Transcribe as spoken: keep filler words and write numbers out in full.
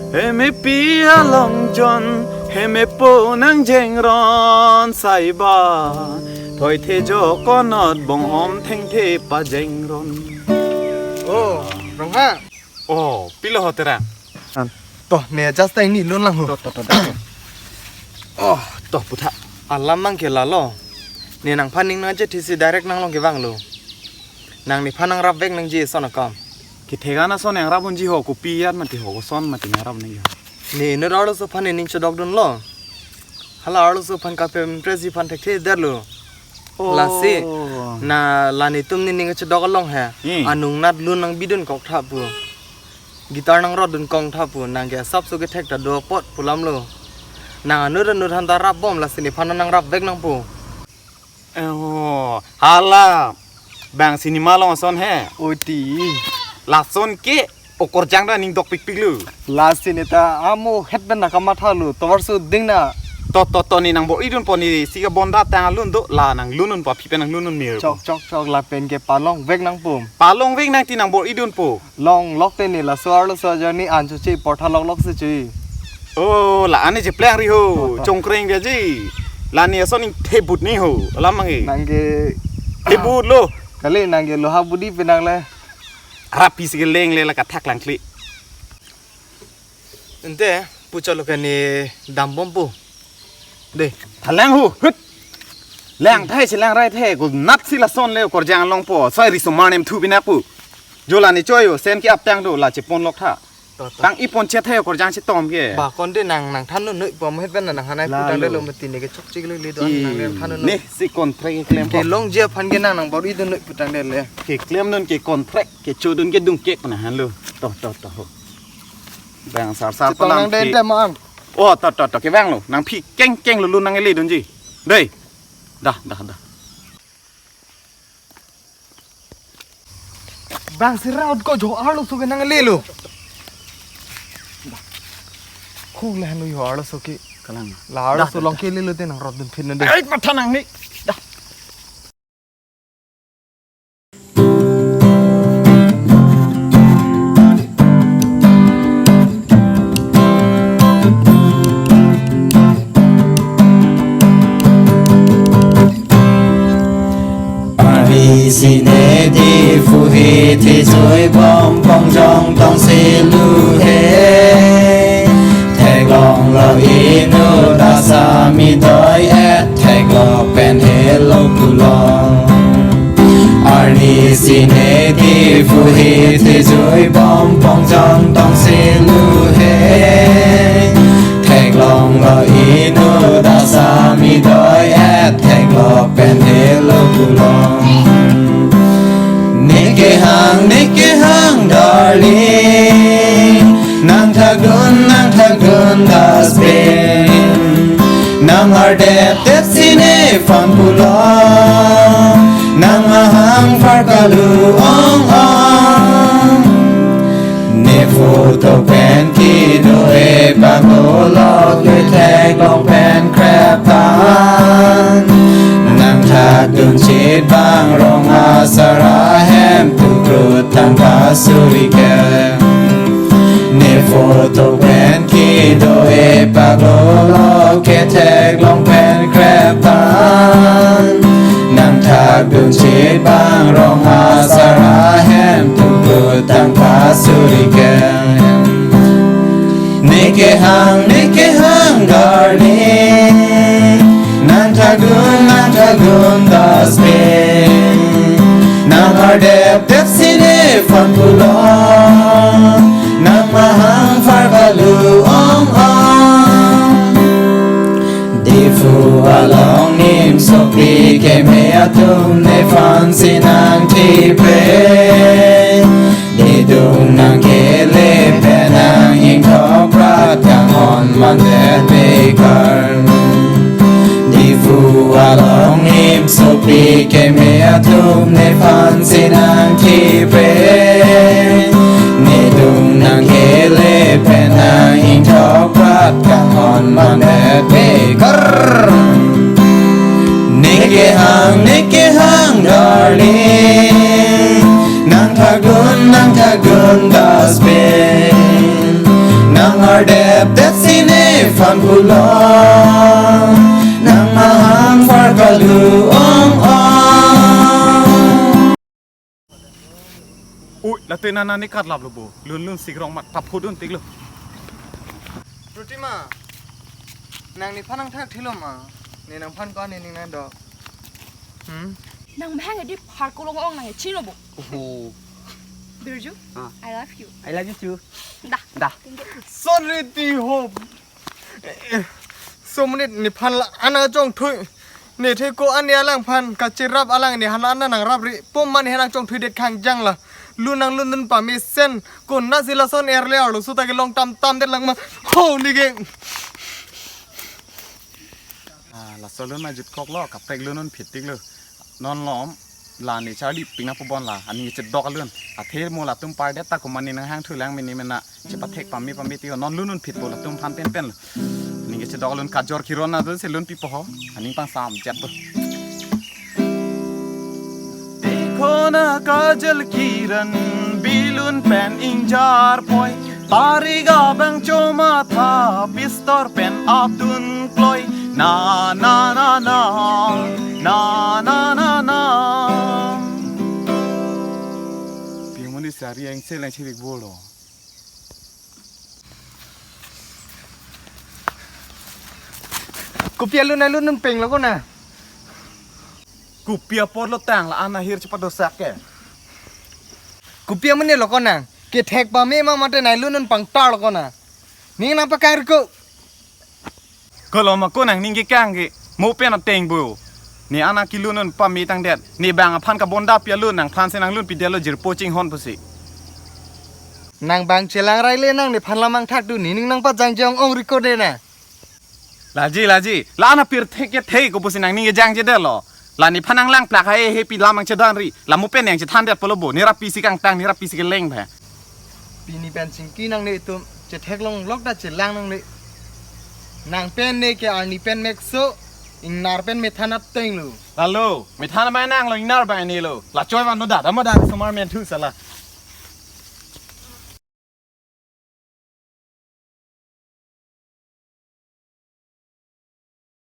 Hemepi along jon, hemepo nangjengron saiba. Thoithe jo konot bonghom thengthe pajengron. Oh, Rongha. Oh, pilo ho tera? An. Toh, ne just ta ingni lun lang ho. Toh, toh, toh, toh. Oh, toh, putha. Alam mang ke lalo. Ne nangphan ning nangje thisi direct nanglong kevanglo. Nang nephan nangrap vek nangji ason akam. Kethek an ason nangrap unji ho, kopi iyat mati ho, koson mati nangrap nangji ho. Ne inut arloso aphan ne ning chedokdunlo. Hala arloso aphan kape impress ji aphan thekthe derlo. Oh. Lasi, na la netum ne ning chedok along he. Hmm. Anung nat lun nangbidun kok tha pu. Guitar nangrotdun kong tha pu, nang ke asapso kethek ta do apot pu alamlo. Nang anut anut aphan ta rapbom, lasi nephan nangrap vek nangpo. Oh, hala. Bang cinema along ason he. Oi ti. Lason ke okorjang ta ning dokpikpiklo. Lasi ne ta amo het pen na kamathalo, tovar su ding na. To, to, to, ne nangbor-idunpo, ne si kabonda tang alun do, la nanglundunpo, aphi pen nanglundun mir. Chok, chok, chok, lapen ke palong vek nangpo. Palong vek nang ti nangbor-idunpo. Longlok te ne laso arloso ajoine an choche portha loklok si che. Oh, la-an ne cheplangri ho, to, to. Chongkreng dia ji. La ne ason ning thebut ne ho, alam mang e. Nang ke thebut lo. Kali nang ke loha budi penang le. Rapi si kelengle la kathak langkli. Ante, puchalo ke ne dambompo. De. Thalang ho, hut. Lang thai si lang rai thai, ko nat si lason le okorjang longpo. Soi risomar nem thu binakpo. Jo la ne choi ho, sen ke aptang do, la cheponlok tha. To, to. Tang ipon chet hai okorjang chetom ke. Ba konde nang nangthan noi pu amohet pen nang hanai pu tang de lo. Lalo. Mati ne ke chokchik le le do an nang le than noi. Ne si contract keklem. Kelongji aphan ke nang nangbor-idun noi pu tang de le. Keklemdun ke contract, kechodun ke dungkek na hanlo. To, to, to ho. Bang sar sar chetong palam nang de ke. De ma an. Oh, to, to, to, kevanglo. Nangphi keng keng lulu nangledunji. Dei. Dah, dah, dah. Bang si raut ko jo arloso ke nanglelo. Khung le hanu jo arloso ke. Kalang. La arloso. Dah, dah, long dah. Kelelo te nangrotdun phin na de. Ai, matha nang ni. Dah. Arni si ne Diphu hi thejui bom pongjong tong si lu he. Theklonglo inut asami doi et theklok pen helo pulo. Arni si ne Diphu hi thejui bom pongjong tong si lu he. Theklonglo inut asami doi et theklok pen helo pulo. Ne kehang, ne kehang, darling. Nangthakdun, nangthakdun dustbin. Nang ardep tep si nephan pulo. Nang ahang pharkalu ong ong. Ne photo pen kedo-e pakolo, ketheklong pen krep tang. Nangthakdun chit bang rong asar ahem tukrut tang pasuri ke. Ne photo pen kedo-e pakolo, ketheklong pen krep tang. Nangthakdun chit bang rong asar ahem tukrut tang pasuri ke. Ne kehang, ne kehang, darling. Nangthakdun, nangthakdun dustbin. Nang ardep tep si nephan pulo. Nang mahang pharkalu ong ong. Diphu along nimsopi keme atum nephan si nangthipre. Nidung nangkele pen nang-ingthok prat kanghon mandet bekar. Diphu along nimsopi keme atum nephan si nangthipre. Nidung nangkele pen nang-ingthok prat kanghon mandet bekar. Ne kehang, ne kehang, darling. Nangthakdun, nangthakdun dustbin. Nang Hardep det sine fan pulo, nang mahang far kalu ong ong. Ui, latum nana ne katlap lo bo. Lun lun sikrong mat tap hudun tik lo. Protima, nang nephan nangthakthelo ma? Ne nangphan ko ne ning nang do. Hmm? Nang mahang edi phar kolong ong nang chin lo bo. Oho. Birju, ah. I love you. I love you too. Dah. Dah. Thank you. Sorry, ti hop. So mane nephan la ana chongthui. Ne the ko ani alangphan kacherap alang nephan la ana nangrapri. Pom mane nang chongthui det khangjang la. Lun nang lun lun pamesen. Ko na si lason erle arlo so ta kelong tam tam det lang ma. Ho ni ke. Ah, laso lun ajut kok lo, kaprek lun un phit tik lo. Non lom, la ne charli ping na pubon la, aning chedok lun. Athe mo latum par det ta ko mane nanghang thu lang mini mena. Chepathek pame pame ti non lun un phit po latum phan pen pen lo. Aning chedok lun kajor kiron na dun se lun pipo ho. Aning pangsam jet po. Te kona kajal kiran bilun pen ingjar poi. Pari gabang choma tha pistor pen atun kloi. Na, na, na, na. Na, na, na, na. Pimuni sari yang sel yang chirik bolo. Kopi alun alun nang peng lo kona. Kopi apor lo tang la ana hir cepat dosak ke. Kopi amene lo kona. Kethek pame ma mate nai lun nang pangtar lo kona. Ning nang pakang riko. Kolo ma ko nang ning kekang ke. Mo pen ateng bo. Ne ana kelun un pame tang det. Ne bang aphan kabonda pi alun nangphan se nang lun pi det lo jirpo chinghon pusi. Nang bang chelang rai le nang nephan lamang thak tu ne ning nang pajang jong ong riko de na. Laji, laji. La ana pirthek kethek ko pusi nang ning kejang je det lo. La nephan nang lang plak hai he pi lamang chedan ri. La mo pen yang chethan det polo bo. Ne rapi si kangtang, ne rapi si keleng phe. Pini pen chingki nangne itum chetheklong lok ta chelang nangne. Nang pen ne ke arni pen mekso, ingnar pen methan ateng lo. Lalo, methan mai nang lo ingnar ba ne lo. La choi van no da, da ma da somar men thu sala.